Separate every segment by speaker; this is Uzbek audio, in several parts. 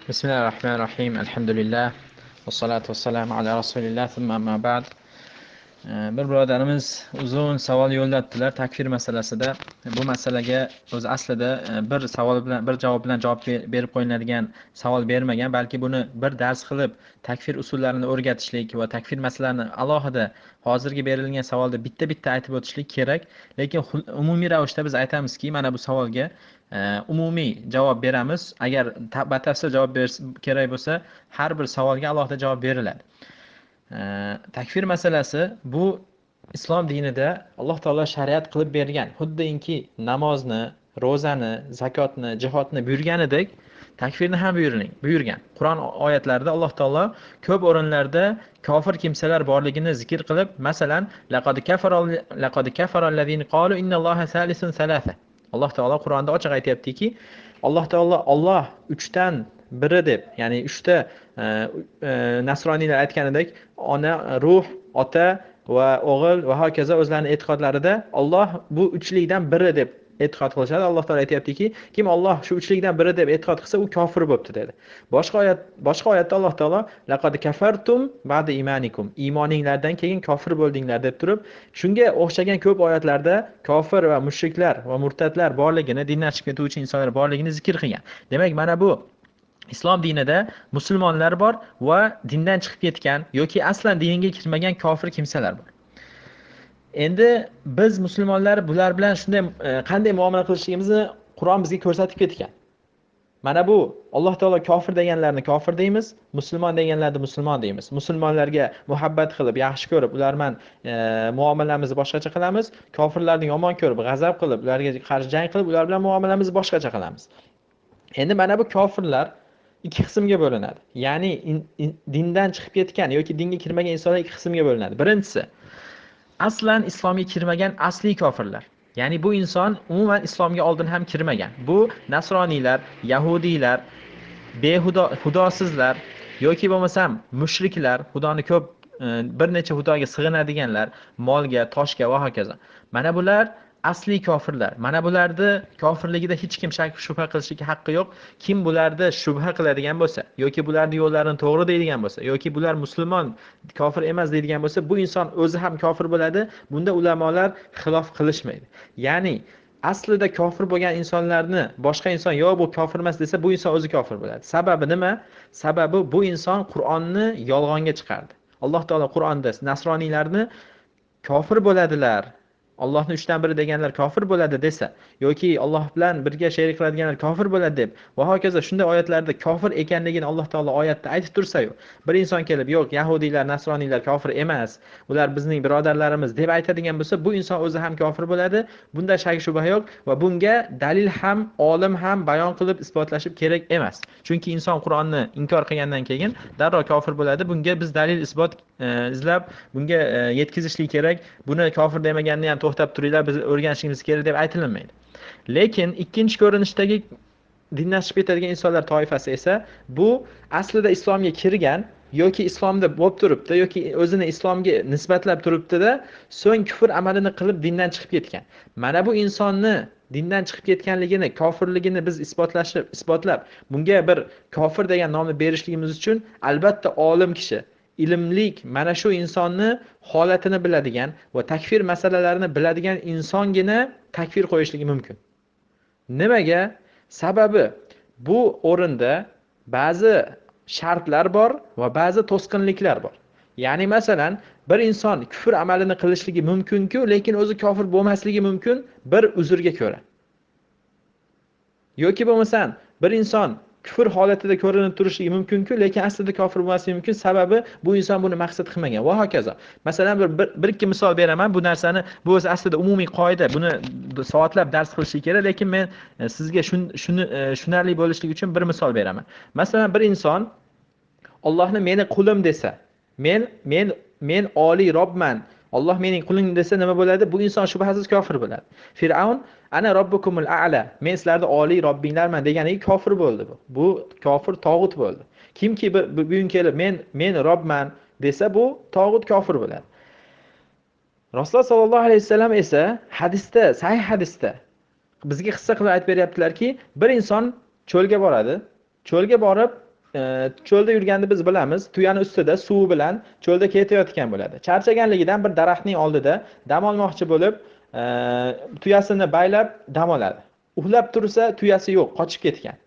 Speaker 1: Bismillahirrahmanirrahim. Alhamdulillah. Vassalatu vassalamu ala rasulillah. Thumma amma ba'd. Bir birodarimiz uzun savol yo'llatdilar takfir masalasida. Bu masalaga o'zi aslida bir savol bilan, bir javob bilan javob berib qo'yiladigan savol bermagan, balki buni bir dars qilib takfir usullarini o'rgatishlik va takfir masalalarini alohida hozirgi berilgan savolda bitta-bitta aytib o'tishlik kerak. Lekin umumiy ravishda biz aytamizki, mana bu savolga umumiy javob beramiz. Agar batafsil javob kerak bo'lsa, har bir savolga alohida javob beriladi. Takfir masalasi bu islom dinida Alloh taolo shariat qilib bergan, xuddiki namozni, ro'zani, zakotni, jihodni buyurganidek takfirni ham buyurgan. Qur'on oyatlarida Alloh taolo ko'p o'rinlarda kofir kimsalar borligini zikr qilib, masalan, laqad kafara allazina qalu innalloha salisun salasa. Alloh taolo Qur'onda ochiq aytayaptiki, Alloh taolo Alloh uchdan biri deb, ya'ni uchta nasroniylar aytganidek, ona, ruh, ota va o'g'il va hokazo o'zlarining e'tiqodlarida Alloh bu uchlikdan biri deb e'tiqod qilishadi. Alloh taolo aytayaptiki, kim Alloh shu uchlikdan biri deb e'tiqod qilsa, u kofir bo'pti dedi. Boshqa oyatda Alloh taolo laqad kafartum ba'da imanikum, iymoninglardan keyin kofir bo'ldinglar deb turib, shunga o'xshagan ko'p oyatlarda kofir va mushriklar va murtadlar borligini, dindan chiqib ketuvchi insonlar borligini zikr qilgan. Demak, mana bu islom dinida musulmonlar bor va dindan chiqib ketgan yoki aslan dinga kirmagan kofir kimsalar bor. Endi biz musulmonlar bular bilan shunday qanday muomala qilishligimizni Qur'on bizga ko'rsatib ketgan. Mana bu Alloh taolo kofir deganlarni kofir deymiz, musulmon deganlarni musulmon deymiz. Musulmonlarga muhabbat qilib, yaxshi ko'rib, ular bilan muomalamizni boshqacha qilamiz. Kofirlarni yomon ko'rib, g'azab qilib, ularga qarshi jang qilib, ular bilan muomalamizni boshqacha qilamiz. Endi mana bu kofirlar ikki qismga bo'linadi. Ya'ni dindan chiqib ketgan yoki dinga kirmagan insonlar ikki qismga bo'linadi. Birinchisi, aslan islomga kirmagan asli kofirlar. Ya'ni bu inson umuman islomga oldin ham kirmagan. Bu nasroniylar, yahudiylar, behudo, xudosizlar yoki bo'lmasam mushriklar, xudoni ko'p bir necha xudoga sig'inadiganlar, molga, toshga va hokazo. Mana bular asli kofirlar. Mana bularni kofirligida hech kim shak shubha qilishga haqqi yo'q. Kim bularni shubha qiladigan bo'lsa yoki bularning yo'llarini to'g'ri deydigan bo'lsa yoki bular musulmon, kofir emas deydigan bo'lsa, bu inson o'zi ham kofir bo'ladi. Bunda ulamolar xilof qilishmaydi. Ya'ni aslida kofir bo'lgan insonlarni boshqa inson yo'q bu kofir emas desa, bu inson o'zi kofir bo'ladi. Sababi nima? Sababi bu inson Qur'onni yolg'onga chiqardi. Alloh taolo Qur'onda nasroniylarni kofir bo'ladilar, Allohni uchdan biri deganlar kofir bo'ladi desa yoki Alloh bilan birga sherik qiladiganlar kofir bo'ladi deb va hokazo shunday oyatlarda kofir ekanligini Alloh taolo oyatda aytib tursa-yu, bir inson kelib, yo'q, yahudiylar, nasroniylar kofir emas, ular bizning birodarlarimiz deb aytadigan bo'lsa, bu inson o'zi ham kofir bo'ladi. Bunda shak shubha yo'q va bunga dalil ham, olim ham bayon qilib isbotlashib kerak emas. Chunki inson Qur'onni inkor qilgandan keyin darrov kofir bo'ladi. Bunga biz dalil isbot izlab, bunga yetkazishlik kerak. Buni kofir demaganni ham to'xtab turinglar, biz o'rganishimiz kerak deb aytilmaydi. Lekin ikkinchi ko'rinishdagi dindan chiqib ketadigan insonlar toifasi esa bu aslida islomga kirgan yoki islomda bo'lib turibdi yoki o'zini islomga nisbatlab turibdi-da, so'ng kufr amalini qilib dindan chiqib ketgan. Mana bu insonni dindan chiqib ketganligini, kofirligini biz isbotlab, bunga bir kofir degan nomni berishligimiz uchun albatta olim kishi, ilmlik, mana shu insonni holatini biladigan va takfir masalalarini biladigan insongina takfir qo'yishligi mumkin. Nimaga? Sababi bu o'rinda ba'zi shartlar bor va ba'zi to'sqinliklar bor. Ya'ni masalan, bir inson kufr amalini qilishligi mumkin-ku, lekin o'zi kofir bo'lmasligi mumkin bir uzrga ko'ra. Yoki bo'lmasam, bir inson kufr holatida ko'rinib turishligi mumkin-ku, lekin aslida kofir bo'lmasligi mumkin. Sababi bu inson buni maqsad qilmagan va hokazo. Masalan, bir ikki misol beraman. Bu narsani, bu o'zi aslida umumiy qoida, buni soatlab dars qilish kerak, lekin men sizga shuni tushunarli bo'lishligi uchun bir misol beraman. Masalan, bir inson Allohni meni qulim desa, men oliy Robman, Alloh mening qulim desa nima bo'ladi? Bu inson shubhasiz kofir bo'ladi. Fir'avn ana robbukumul a'la, men sizlarni oliy Robbinglarman deganiga kofir bo'ldi bu. Bu kofir tog'ut bo'ldi. Kimki bugun kelib men Robman desa, bu tog'ut kofir bo'ladi. Rasululloh sollallohu alayhi vasallam esa hadisda, sahih hadisda bizga qissa qilib aytib beryaptilarki, bir inson cho'lga boradi. Cho'lga borib Cho'lda yurganda biz bilamiz, tuyani ustida suvi bilan cho'lda ketayotgan bo'ladi. Charchaganligidan bir daraxtning oldida dam olmoqchi bo'lib, tuyasini baylab dam oladi. Uxlab tursa tuyasi yo'q, qochib ketgan.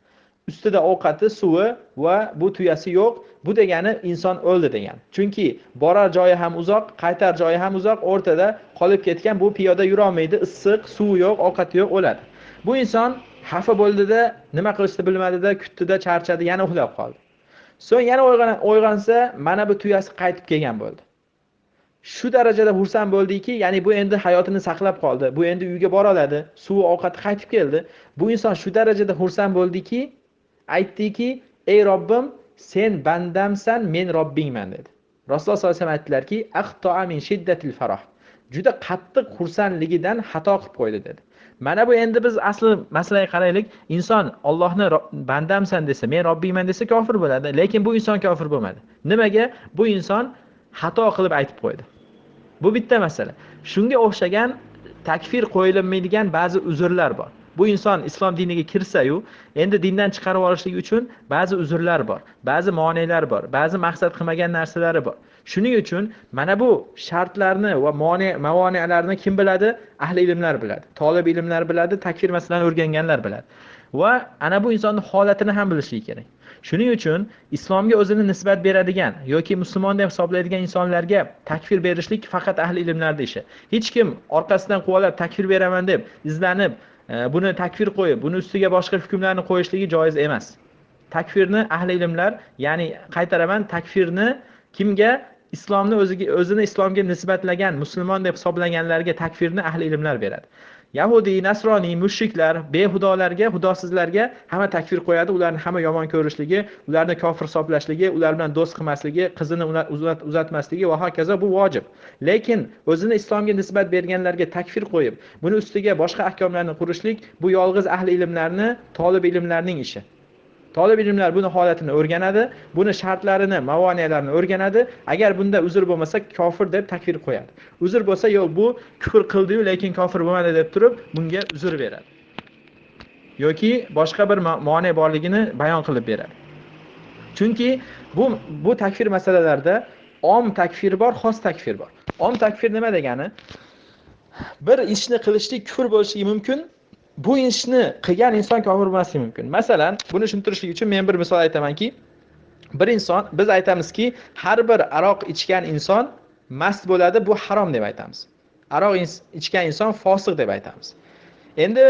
Speaker 1: Ustida ovqati, suvi va bu tuyasi yo'q. Bu degani inson o'ldi degani. Chunki borar joyi ham uzoq, qaytar joyi ham uzoq, o'rtada qolib ketgan, bu piyoda yura olmaydi, issiq, suvi yo'q, ovqati yo'q, o'ladi. Bu inson xafa bo'ldida, nima qilishni bilmadida, kutdida, charchadi, yana uxlab qoldi. So'ng yana uyg'onsa, mana bu tuyasi qaytib kelgan bo'ldi. Shu darajada xursand bo'ldiki, ya'ni bu endi hayotini saqlab qoldi, bu endi uyga bora oladi, suvi, ovqati qaytib keldi. Bu inson shu darajada xursand bo'ldiki, aytdiki: "Ey Robbim, sen bandamsan, men Robbingman" dedi. Rasululloh sollallohu alayhi vasallam aytdilarki: "Axtoa min shiddatil farah." Juda qattiq xursandligidan xato qilib qo'ydi dedi. Mana bu endi biz asli masalaga qaraylik. Inson Allohni bandamsan desa, men Robbingman desa kofir bo'ladi, lekin bu inson kofir bo'lmadi. Nimaga? Bu inson xato qilib aytib qo'ydi. Bu bitta masala. Shunga o'xshagan takfir qo'yilmaydigan ba'zi uzrlar bor. Bu inson islom diniga kirsa-yu, endi dindan chiqarib olishlik uchun ba'zi uzrlar bor, ba'zi monelar bor, ba'zi maqsad qilmagan narsalari bor. Shuning uchun mana bu shartlarni va mavonialarni kim biladi? Ahli ilmlar biladi, tolib ilmlar biladi, takfir masalalarini o'rganganlar biladi. Va ana bu insonning holatini ham bilishlik kerak. Shuning uchun islomga o'zini nisbat beradigan yoki musulmon deb hisoblaydigan insonlarga takfir berishlik faqat ahli ilmlarning ishi. Hech kim orqasidan quvalab takfir beraman deb izlanib, buni takfir qo'yib, buni ustiga boshqa hukmlarni qo'yishligi joiz emas. Takfirni ahli ilmlar, ya'ni qaytaraman, takfirni kimga? Islomni o'zini islomga nisbatlagan, musulmon deb hisoblaganlarga takfirni ahli ilmlar beradi. Yahudi, nasroniy, mushriklar, behudolarga, xudosizlarga hamma takfir qo'yadi, ularni hamma yomon ko'rishligi, ularni kofir hisoblashligi, ular bilan do'st qilmasligi, qizini uzatmasligi va hokazo, bu vojib. Lekin o'zini islomga nisbat berganlarga takfir qo'yib, buni ustiga boshqa ahkomlarni qurishlik bu yolg'iz ahli ilmlarni, tolib ilmlarning ishi. Tolib ilmlar buni holatini o'rganadi, buni shartlarini, mavonialarini o'rganadi. Agar bunda uzr bo'lmasa kofir deb takfir qo'yadi. Uzr bo'lsa, yo'q, bu kufr qildi-yu, lekin kofir bo'lmadi deb turib, bunga uzr beradi. Yoki boshqa bir mone borligini bayon qilib beradi. Chunki bu takfir masalalarida om takfir bor, xos takfir bor. Om takfir nima degani? Bir ishni qilishlik kufr bo'lishi mumkin. Bu ishni qilgan inson kofir bo'lmasligi mumkin. Masalan, buni tushuntirishlik uchun men bir misol aytamanki, bir inson, biz aytamizki, har bir aroq ichgan inson mast bo'ladi, bu harom deb aytamiz. Aroq ichgan inson fosiq deb aytamiz. Endi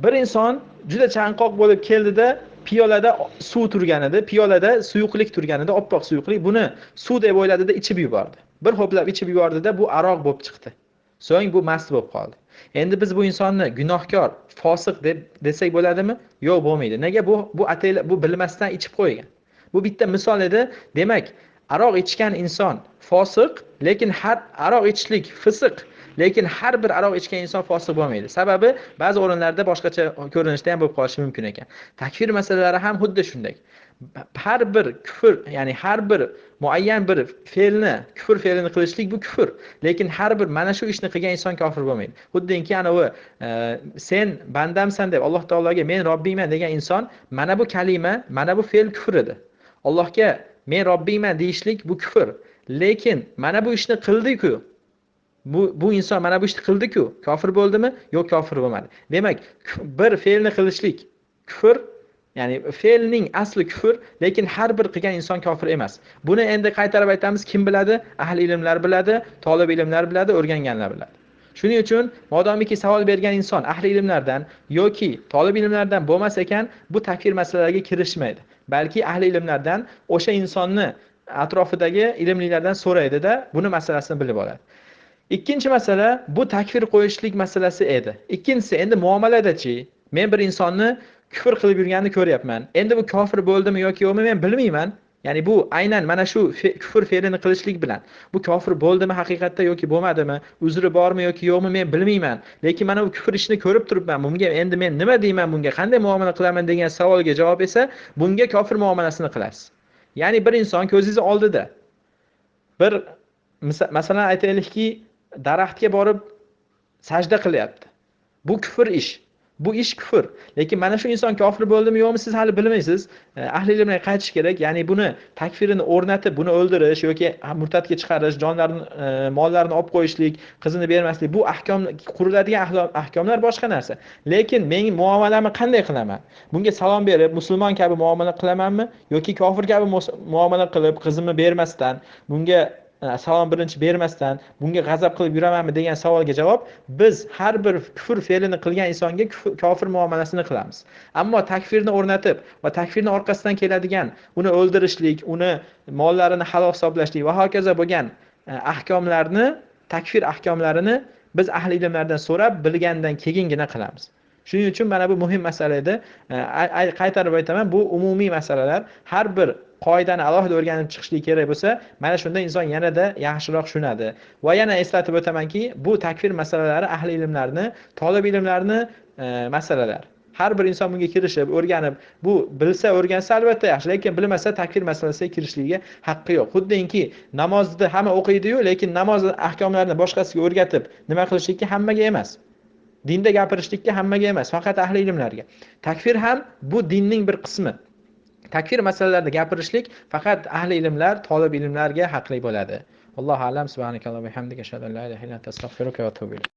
Speaker 1: bir inson juda chanqoq bo'lib keldida, piyolada suv turganida, piyolada suyuqlik turganida, oppoq suyuqlik, buni suv deb o'yladida ichib yubordi. Bir ho'plab ichib yubordida, bu aroq bo'lib chiqdi. So'ng bu mast bo'lib qoldi. Endi biz bu insonni gunohkor, fosiq deb desak bo'ladimi? Yo'q, bo'lmaydi. Nega? Bu atayla, bu bilmasdan ichib qo'ygan. Bu bitta misol edi. Demak, aroq ichgan inson fosiq, lekin har aroq ichishlik fisq, lekin har bir aroq ichgan inson fosiq bo'lmaydi. Sababi ba'zi o'rinlarda boshqacha ko'rinishda ham bo'lib qolishi mumkin ekan. Takfir masalalari ham xuddi shunday. Har bir kufr, ya'ni har bir muayyan bir fe'lni, kufr fe'lini qilishlik bu kufr, lekin har bir mana shu ishni qilgan inson kofir bo'lmaydi. Xuddiki anavi sen bandamsan deb Alloh taologa men Robbingman degan inson, mana bu kalima, mana bu fe'l kufr edi. Allohga men Robbingman deyishlik bu kufr, lekin mana bu ishni qildi-ku. Bu inson mana bu ishni qildi-ku, kofir bo'ldimi? Yo'q, kofir bo'lmadi. Demak, bir fe'lni qilishlik kufr, ya'ni fe'lning asli kufr, lekin har bir qilgan inson kofir emas. Buni endi qaytarib aytamiz, kim biladi? Ahli ilmlar biladi, tolib ilmlar biladi, o'rganganlar biladi. Shuning uchun modomiki savol bergan inson ahli ilmlardan yoki tolib ilmlardan bo'lmas ekan, bu takfir masalalariga kirishmaydi. Balki ahli ilmlardan, o'sha insonni atrofidagi ilmlilardan so'raydi-da, buni masalasini bilib oladi. Ikkinchi masala bu takfir qo'yishlik masalasi edi. Ikkinchisi endi muomaladachi, men bir insonni kufr qilib yurganini ko'ryapman. Endi bu kofir bo'ldimi yoki yo'qmi men bilmayman. Ya'ni bu aynan mana shu kufr fe'lini qilishlik bilan bu kofir bo'ldimi haqiqatda yoki bo'lmadimi, uzri bormi yoki yo'qmi men bilmayman. Lekin mana bu kufr ishini ko'rib turibman. Bunga endi men nima deyman, bunga qanday muomala qilaman degan savolga javob esa bunga kofir muomalasini qilasiz. Ya'ni bir inson ko'zingiz oldida bir masalan aytaylikki, daraxtga borib sajda qilyapti. Bu kufr ish. Bu ish kufr. Lekin mana shu inson kofir bo'ldimi yo'qmi siz hali bilmaysiz. Ahli ilmga qaytish kerak. Ya'ni buni takfirini o'rnatib, buni o'ldirish yoki murtadga chiqarish, jonlarini, mollarini olib qo'yishlik, qizini bermaslik, bu ahkom quriladigan ahkomlar boshqa narsa. Lekin men muomalamni qanday qilaman? Bunga salom berib, musulmon kabi muomala qilamanmi yoki kofir kabi muomala qilib, qizimni bermasdan, bunga salom birinchi bermasdan, bunga g'azab qilib yuramanmi degan savolga javob, biz har bir kufr fe'lini qilgan insonga kofir muomalasini qilamiz. Ammo takfirni o'rnatib va takfirni orqasidan keladigan, uni o'ldirishlik, uni mollarini halol hisoblashlik va hokazo bo'lgan ahkomlarni, takfir ahkomlarini biz ahli ilmlardan so'rab bilgandan keyingina qilamiz. Shuning uchun mana bu muhim masala edi. Qaytarib aytaman, bu umumiy masalalar. Har bir qoidani alohida o'rganib chiqishlik kerak bo'lsa, mana shunda inson yanada yaxshiroq tushunadi. Va yana eslatib o'tamanki, bu takfir masalalari ahli ilmlarni, tolib ilmlarni masalalar. Har bir inson bunga kirishib, o'rganib, bu bilsa, o'rgansa albatta yaxshi, lekin bilmasa takfir masalasiga kirishligiga haqqi yo'q. Xuddiki namozni hamma o'qiydi-yu, lekin namoz ahkomlarini boshqasiga o'rgatib, nima qilishlikka hammaga emas. Dinda gapirishlikka hammaga emas, faqat ahli ilmlarga. Takfir ham bu dinning bir qismi. Takfir masalalarida gapirishlik faqat ahli ilmlar, tolib ilmlarga haqli bo'ladi. Allohu a'lam. Subhanakallohu va bihamdika, ashhadu an la ilaha illa anta, astag'firuka va atubu ilayk.